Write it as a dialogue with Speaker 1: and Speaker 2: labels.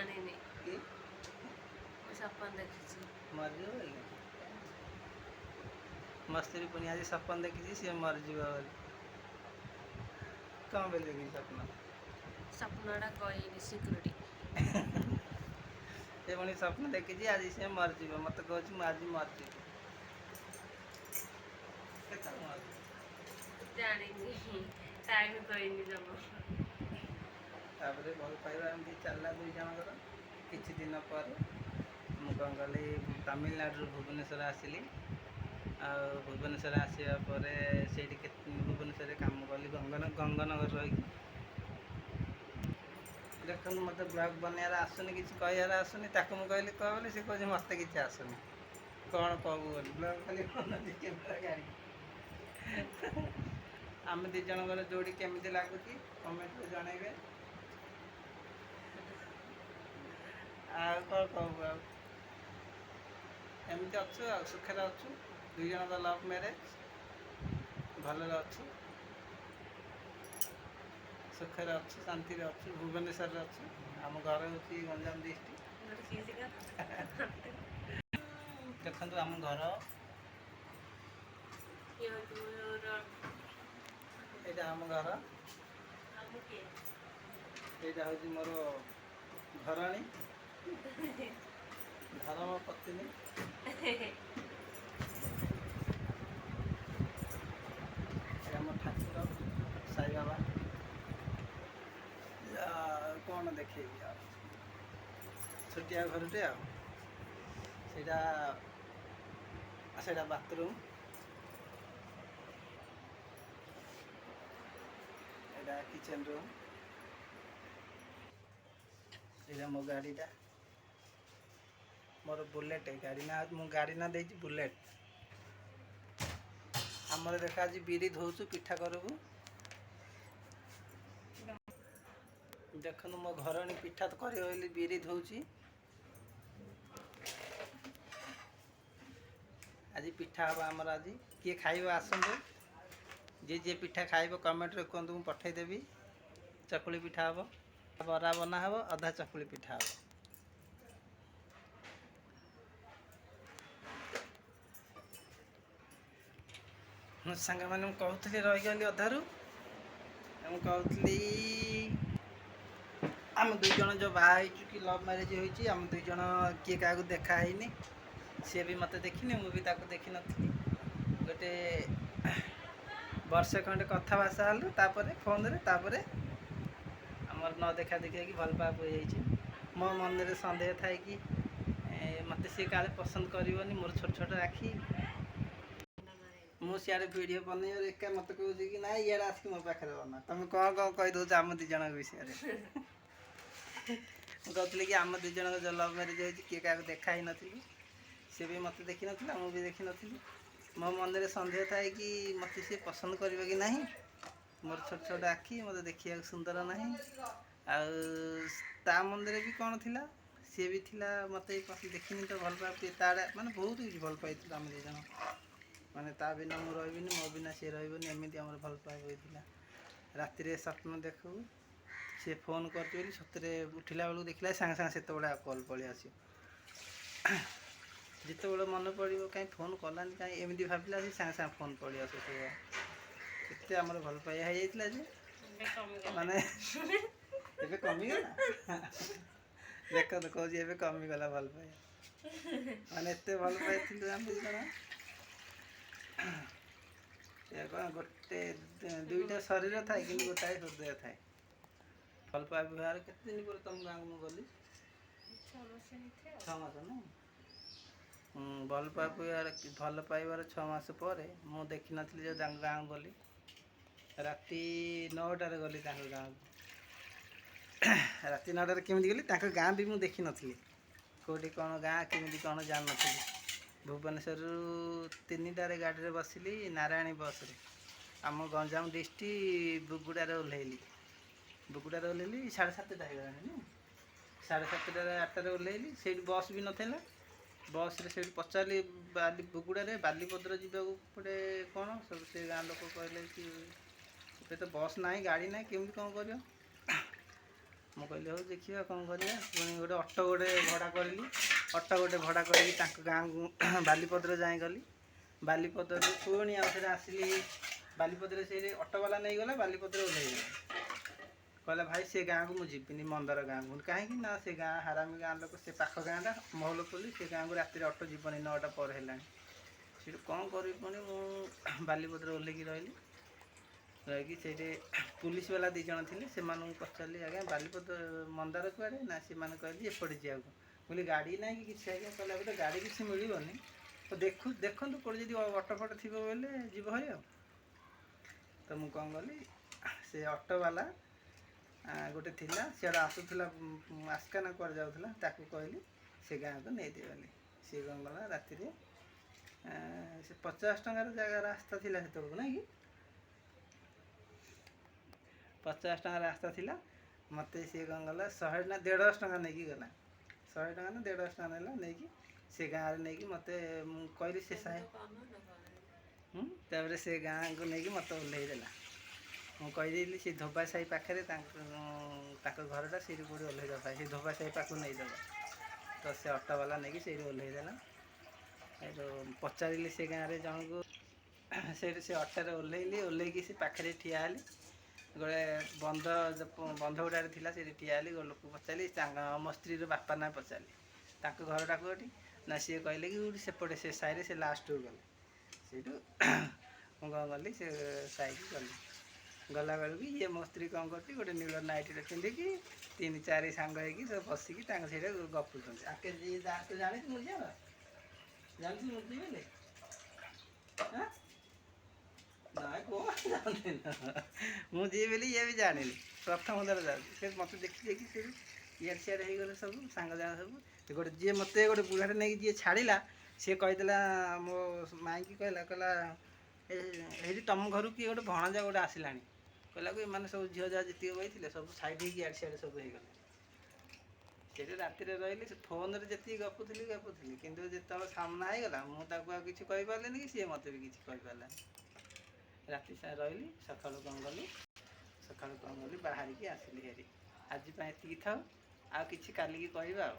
Speaker 1: ଜାଣିନି।
Speaker 2: କି?
Speaker 1: ମୁଁ ସପନ ଦେଖିଛି।
Speaker 2: ମରିଯିବ ବୋଲି। ମୋ ସ୍ତ୍ରୀ ପୁଣି ଆଜି ସପନ ଦେଖିଛି ସିଏ ମରିଯିବ ବୋଲି। କ'ଣ ବୋଲି ଦେଖିଛି ସ୍ୱପ୍ନ?
Speaker 1: ସ୍ୱପ୍ନଟା କହିନି, ସିକ୍ୟୁରିଟି।
Speaker 2: ସେ ପୁଣି ସ୍ୱପ୍ନ ଦେଖିଛି ଆଜି ସେ ମରିଯିବ। ମୋତେ କହୁଛି, ମୁଁ ଆଜି ମରିଯିବି। କେତେବେଳେ ମରିଯିବ?
Speaker 1: ଜାଣିନି, ଟାଇମ୍ କହିନି ଜମା।
Speaker 2: ତାପରେ ଭଲ ପାଇବା ଏମିତି ଚାଲିଲା ଦୁଇ ଜଣଙ୍କର। କିଛି ଦିନ ପରେ ମୁଁ କ'ଣ କଲି, ତାମିଲନାଡ଼ୁରୁ ଭୁବନେଶ୍ୱର ଆସିଲି। ଆଉ ଭୁବନେଶ୍ୱର ଆସିବା ପରେ ସେଇଠି କେତେ ଭୁବନେଶ୍ୱରରେ କାମ କଲି, ଗଙ୍ଗନଗର ରହିକି। ଦେଖନ୍ତୁ, ମୋତେ ବ୍ଲଗ୍ ବନେଇବାର ଆସୁନି, କିଛି କହିବାର ଆସୁନି। ତାକୁ ମୁଁ କହିଲି କହ ବୋଲି, ସେ କହୁଛି ମୋତେ କିଛି ଆସୁନି, କ'ଣ କହିବୁ ବୋଲି। ବ୍ଲଗ୍ ଖାଲି ବନାଉଛି କ୍ୟାମେରା ଗାଡ଼ି। ଆମେ ଦୁଇ ଜଣଙ୍କର ଯୋଡ଼ି କେମିତି ଲାଗୁଛି, କମେଣ୍ଟରେ ଜଣେଇବେ। ଆଉ କ'ଣ କହିବୁ? ଆଉ ଏମିତି ଅଛୁ ଆଉ ସୁଖରେ ଅଛୁ। ଦୁଇ ଜଣଙ୍କ ଲଭ୍ ମ୍ୟାରେଜ୍, ଭଲରେ ଅଛୁ, ସୁଖରେ ଅଛୁ, ଶାନ୍ତିରେ ଅଛୁ, ଭୁବନେଶ୍ୱରରେ ଅଛୁ। ଆମ ଘର ହେଉଛି ଗଞ୍ଜାମ ଡିଷ୍ଟ୍ରିକ୍ଟ। ଦେଖନ୍ତୁ ଆମ ଘର।
Speaker 1: ଇଏ ହେଉଛି ମୋର।
Speaker 2: ଏଇଟା ଆମ ଘର।
Speaker 1: ଆମ କିଏ?
Speaker 2: ଏଇଟା ହେଉଛି ମୋର ଘରଣୀ, ଧରମ ପତ୍ନୀ। ଏଇଟା ଆମ ଠାକୁର ସାଇବାବା। ଆଉ କ'ଣ ଦେଖେଇବି? ଆଉ ଛୋଟିଆ ଘରଟେ। ଆଉ ସେଇଟା ସେଇଟା ବାଥରୁମ୍। ଏଇଟା କିଚେନ୍ ରୁମ୍। ଏଇଟା ମୋ ଗାଡ଼ିଟା, ମୋର ବୁଲେଟ୍ ଗାଡ଼ି ନା। ମୁଁ ଗାଡ଼ି ନା ଦେଇଛି ବୁଲେଟ୍। ଆମର ଦେଖ, ଆଜି ବିରି ଧୋଉଛୁ, ପିଠା କରିବୁ। ଦେଖନ୍ତୁ, ମୋ ଘରଣୀ ପିଠା କରିବ ବୋଲି ବିରି ଧୋଉଛି। ଆଜି ପିଠା ହେବ ଆମର। ଆଜି କିଏ ଖାଇବ ଆସନ୍ତୁ। ଯିଏ ଯିଏ ପିଠା ଖାଇବ, କମେଣ୍ଟରେ କୁହନ୍ତୁ, ମୁଁ ପଠେଇଦେବି। ଚକୁଳି ପିଠା ହେବ, ବରା ବନା ହେବ, ଅଧା ଚକୁଳି ପିଠା ହେବ। ମୁଁ ସାଙ୍ଗମାନେ, ମୁଁ କହୁଥିଲି, ରହିଗଲି ଅଧାରୁ। ମୁଁ କହୁଥିଲି, ଆମେ ଦୁଇ ଜଣ ଯେଉଁ ବାହା ହେଇଛୁ କି ଲଭ୍ ମ୍ୟାରେଜ୍ ହେଇଛି, ଆମେ ଦୁଇ ଜଣ କିଏ କାହାକୁ ଦେଖା ହେଇନି। ସିଏ ବି ମୋତେ ଦେଖିନି, ମୁଁ ବି ତାକୁ ଦେଖିନଥିଲି। ଗୋଟେ ବର୍ଷେ ଖଣ୍ଡେ କଥାବାର୍ତ୍ତା ହେଲୁ ତାପରେ ଫୋନ୍ରେ। ତାପରେ ଆମର ନ ଦେଖା ଦେଖି ହେଇକି ଭଲ ପାଇବା ହୋଇଯାଇଛି। ମୋ ମନରେ ସନ୍ଦେହ ଥାଏ କି ମୋତେ ସିଏ କାଳେ ପସନ୍ଦ କରିବନି, ମୋର ଛୋଟ ଛୋଟ ଆଖି। ମୁଁ ସିଆଡ଼େ ଭିଡ଼ିଓ ବନେଇବାରେ ଏକା ମୋତେ କହୁଛି କି ନାଇଁ, ଇଆଡ଼େ ଆସିକି ମୋ ପାଖରେ ବନା। ତମେ କ'ଣ କ'ଣ କହିଦେଉଛ ଆମ ଦୁଇ ଜଣଙ୍କ ବିଷୟରେ? ମୁଁ କହୁଥିଲି କି ଆମ ଦୁଇ ଜଣଙ୍କ ଯେଉଁ ଲଭ୍ ମ୍ୟାରେଜ୍ ହେଇଛି, କିଏ କାହାକୁ ଦେଖା ହେଇନଥିଲୁ। ସିଏ ବି ମୋତେ ଦେଖିନଥିଲା, ମୁଁ ବି ଦେଖିନଥିଲି। ମୋ ମନରେ ସନ୍ଦେହ ଥାଏ କି ମୋତେ ସିଏ ପସନ୍ଦ କରିବ କି ନାହିଁ, ମୋର ଛୋଟ ଛୋଟ ଆଖି, ମୋତେ ଦେଖିବାକୁ ସୁନ୍ଦର ନାହିଁ। ଆଉ ତା ମନରେ ବି କ'ଣ ଥିଲା, ସିଏ ବି ଥିଲା ମୋତେ ଦେଖିନି ତ ଭଲ ପାଇବା ତା ଆଡ଼େ। ମାନେ ବହୁତ କିଛି ଭଲ ପାଇଥିଲୁ ଆମେ ଦୁଇ ଜଣ। ମାନେ ତା ବିନା ମୁଁ ରହିବିନି, ମୋ ବିନା ସିଏ ରହିବନି, ଏମିତି ଆମର ଭଲ ପାଇବା ହୋଇଥିଲା। ରାତିରେ ସ୍ୱପ୍ନ ଦେଖୁ ସିଏ ଫୋନ୍ କରୁଛି ବୋଲି। ସତରେ ଉଠିଲା ବେଳକୁ ଦେଖିଲା ସାଙ୍ଗେ ସାଙ୍ଗେ ସେତେବେଳେ ଆଉ କଲ୍ ପଳେଇ ଆସିବ। ଯେତେବେଳେ ମନେ ପଡ଼ିବ କାହିଁ ଫୋନ୍ କଲାନି କାହିଁ, ଏମିତି ଭାବିଲା, ସେ ସାଙ୍ଗେ ସାଙ୍ଗେ ଫୋନ୍ ପଳେଇ ଆସିବ ସବୁ। ଏତେ ଆମର ଭଲ ପାଇବା ହେଇଯାଇଥିଲା ଯେ
Speaker 1: ଏବେ କମିଗଲା।
Speaker 2: ମାନେ ଏବେ କମିଗଲା। ଦେଖନ୍ତୁ, କହୁଛି ଏବେ କମିଗଲା ଭଲ ପାଇବା। ମାନେ ଏତେ ଭଲ ପାଇଥିଲୁ ଆମେ ଦୁଇ ଜଣ। ଏ କ'ଣ ଗୋଟେ ଦୁଇଟା ଶରୀର ଥାଏ କିନ୍ତୁ ଗୋଟାଏ ହୃଦୟ ଥାଏ। ଭଲ ପାଇବା ବ୍ୟବହାର କେତେ ଦିନ ପରେ ତମ ଗାଁକୁ ମୁଁ ଗଲି?
Speaker 1: 6 ମାସ ହେଇଥିବ।
Speaker 2: 6 ମାସ ନା? ଭଲ ପାଇବାର 6 ମାସ ପରେ ମୁଁ ଦେଖିନଥିଲି ଯେଉଁ ତାଙ୍କ ଗାଁକୁ ଗଲି। ରାତି 9ଟାରେ ଗଲି ତାଙ୍କ ଗାଁକୁ। ରାତି 9ଟାରେ କେମିତି ଗଲି? ତାଙ୍କ ଗାଁ ବି ମୁଁ ଦେଖିନଥିଲି, କେଉଁଠି କ'ଣ ଗାଁ, କେମିତି କ'ଣ ଜାଣିନଥିଲି। ଭୁବନେଶ୍ୱରରୁ 3ଟାରେ ଗାଡ଼ିରେ ବସିଲି, ନାରାୟଣୀ ବସ୍ରେ। ଆମ ଗଞ୍ଜାମ ଡିଷ୍ଟ୍ରିକ୍ଟ ବୁଗୁଡ଼ାରେ ଓହ୍ଲେଇଲି। ବୁଗୁଡ଼ାରେ ଓହ୍ଲେଇଲି, 7:30 ହେଇଗଲାଣି ନା, 7:30ରେ, 8ଟାରେ ଓହ୍ଲେଇଲି। ସେଇଠି ବସ୍ ବି ନଥିଲା। ବସ୍ରେ ସେଇଠି ପଚାରିଲି, ବାଲି ବୁଗୁଡ଼ାରେ ବାଲିପଦର ଯିବାକୁ ପଡ଼େ କ'ଣ ସବୁ। ସେ ଗାଁ ଲୋକ କହିଲେ କି ଏବେ ତ ବସ୍ ନାହିଁ, ଗାଡ଼ି ନାହିଁ, କେମିତି କ'ଣ କରିବ? ମୁଁ କହିଲି ହଉ ଦେଖିବା କ'ଣ କରିବା। ପୁଣି ଗୋଟେ ଅଟୋ ଗୋଟେ ଭଡ଼ା କରିଲି। ଅଟୋ ଗୋଟେ ଭଡ଼ା କରିକି ତାଙ୍କ ଗାଁକୁ ବାଲିପଦର ଯାଏଁ ଗଲି। ବାଲିପଦରରୁ ପୁଣି ଆଉ ଥରେ ଆସିଲି। ବାଲିପଦରେ ସେଇଠି ଅଟୋବାଲା ନେଇଗଲା, ବାଲିପଦରେ ଓହ୍ଲେଇଗଲା। କହିଲା, ଭାଇ, ସେ ଗାଁକୁ ମୁଁ ଯିବିନି, ମନ୍ଦାର ଗାଁକୁ। ମୁଁ କହିଲି, କାହିଁକି? ନା, ସେ ଗାଁ ହାରାମି ଗାଁ ଲୋକ, ସେ ପାଖ ଗାଁଟା ମହୁଲପଲ୍ଲୀ, ସେ ଗାଁକୁ ରାତିରେ ଅଟୋ ଯିବନି, 9ଟା ପରେ ହେଲାଣି। ସେଠୁ କ'ଣ କରିବି, ପୁଣି ମୁଁ ବାଲିପଦରେ ଓହ୍ଲେଇକି ରହିଲି। ରହିକି ସେଇଠି ପୁଲିସ ବାଲା 2 ଜଣ ଥିଲେ, ସେମାନଙ୍କୁ ପଚାରିଲି, ଆଜ୍ଞା, ବାଲିପଦ ମନ୍ଦାର କୁଆଡ଼େ? ନା, ସେମାନେ କହିଲେ ଏପଟେ ଯିବାକୁ। ମୁଁ କହିଲି, ଗାଡ଼ି ନାହିଁ କି କିଛି ଆଜ୍ଞା? କହିଲା, ଗୋଟେ ଗାଡ଼ି କିଛି ମିଳିବନି ତ, ଦେଖନ୍ତୁ କେଉଁଠି ଯଦି ଅଟୋ ଫଟୋ ଥିବ ବୋଇଲେ ଯିବ ଭାରି। ଆଉ ତ ମୁଁ କ'ଣ କଲି, ସେ ଅଟୋବାଲା ଗୋଟେ ଥିଲା, ସିଆଡ଼େ ଆସୁଥିଲା, ଆସ୍କା ନା କୁଆଡ଼େ ଯାଉଥିଲା, ତାକୁ କହିଲି ସେ ଗାଁକୁ ନେଇଦେ ବୋଲି। ସିଏ କ'ଣ କଲା, ରାତିରେ ସେ 50 ଟଙ୍କାର ଜାଗା ରାସ୍ତା ଥିଲା ସେତେବେଳକୁ, ନାଇଁ କି? 50 ଟଙ୍କା ରାସ୍ତା ଥିଲା। ମୋତେ ସିଏ କ'ଣ କଲା, 100 ନା 150 ଟଙ୍କା ନେଇକି ଗଲା। 100 ଟଙ୍କା ନା 150 ଟଙ୍କା ନେଲା, ନେଇକି ସେ ଗାଁରେ ନେଇକି ମୋତେ, ମୁଁ କହିଲି ସେ ସାହି। ତାପରେ ସେ ଗାଁକୁ ନେଇକି ମୋତେ ଓହ୍ଲେଇ ଦେଲା। ମୁଁ କହିଦେଲି ସେ ଧୋବା ସାହି ପାଖରେ ତାଙ୍କ ଘରଟା, ସେଇଠି କେଉଁଠି ଓହ୍ଲେଇ ଦେବା, ସେ ଧୋବା ସାହି ପାଖକୁ ନେଇଦେବ। ତ ସେ ଅଟୋବାଲା ନେଇକି ସେଇଠି ଓହ୍ଲେଇ ଦେଲା। ସେଇଠୁ ପଚାରିଲି ସେ ଗାଁରେ ଜଣକୁ। ସେଇଠୁ ସେ ଅଟୋରେ ଓହ୍ଲେଇଲି। ଓହ୍ଲେଇକି ସେ ପାଖରେ ଠିଆ ହେଲି। ଗୋଟେ ବନ୍ଧ ଗୁଡ଼ାରେ ଥିଲା, ସେଇଠି ଠିଆ ହେଲି। ଗୋଟେ ଲୋକକୁ ପଚାରିଲି, ତାଙ୍କ ମୋ ସ୍ତ୍ରୀର ବାପା ନାଁ ପଚାରିଲି, ତାଙ୍କ ଘରଟା କେଉଁଠି? ନା, ସିଏ କହିଲେ କି ଗୋଟେ ସେପଟେ ସେ ସାହିରେ, ସେ ଲାଷ୍ଟକୁ ଗଲେ। ସେଇଠୁ ମୁଁ କ'ଣ କଲି, ସେ ସାହିକି ଗଲି। ଗଲାବେଳକୁ ଇଏ ମୋ ସ୍ତ୍ରୀ କ'ଣ କରୁଛି, ଗୋଟେ ନୀଳ ନାଇଟିଟେ ପିନ୍ଧିକି ତିନି ଚାରି ସାଙ୍ଗ ହେଇକି ସବୁ ବସିକି ତାଙ୍କ ସେଇଟା ଗପୁଛନ୍ତି। ଆକେ ଯିଏ ତୁ ଜାଣିଛୁ ମୁଁ ଝିଅ ଜାଣିଛୁ ମୁଁ ଯିବି ବୋଲି? ଆଁ? ନାଇଁ, କୁହ ଜାଣିନି। ମୁଁ ଯିବି ବୋଲି ଇଏ ବି ଜାଣିନି, ପ୍ରଥମ ଥର ଯାଉଛି। ସେ ମୋତେ ଦେଖି ଦେଖି ସେ ଇଆଡ଼େ ସିଆଡ଼େ ହେଇଗଲେ ସବୁ ସାଙ୍ଗ ଯାକ ସବୁ। ସେ ଗୋଟେ ଯିଏ ମୋତେ ଗୋଟେ ବୁଢ଼ାଟେ ନେଇକି ଯିଏ ଛାଡ଼ିଲା, ସିଏ କହିଦେଲା ମୋ ମାଇଁକି, କହିଲା, ଏଇଠି ତମ ଘରକୁ କିଏ ଗୋଟେ ଭଣଜା ଗୋଟେ ଆସିଲାଣି। କହିଲାକୁ ଏମାନେ ସବୁ ଝିଅ ଯାହା ଯେତିକି ବସିଥିଲେ ସବୁ ସାଇଡ଼୍ ହେଇକି ଇଆଡ଼େ ସିଆଡ଼େ ସବୁ ହେଇଗଲେ। ସେଇଠି ରାତିରେ ରହିଲି। ସେ ଫୋନରେ ଯେତିକି ଗପୁଥିଲି ଗପୁଥିଲି, କିନ୍ତୁ ଯେତେବେଳେ ସାମ୍ନା ହେଇଗଲା, ମୁଁ ତାକୁ ଆଉ କିଛି କହିପାରିଲିନି କି ସିଏ ମୋତେ ବି କିଛି କହିପାରିଲାନି। ରାତି ସାରା ରହିଲି। ସକାଳୁ କ'ଣ କଲି, ବାହାରିକି ଆସିଲି ହେରି। ଆଜି ପାଇଁ ଏତିକି ଥାଉ, ଆଉ କିଛି କାଲିକି କହିବା ଆଉ।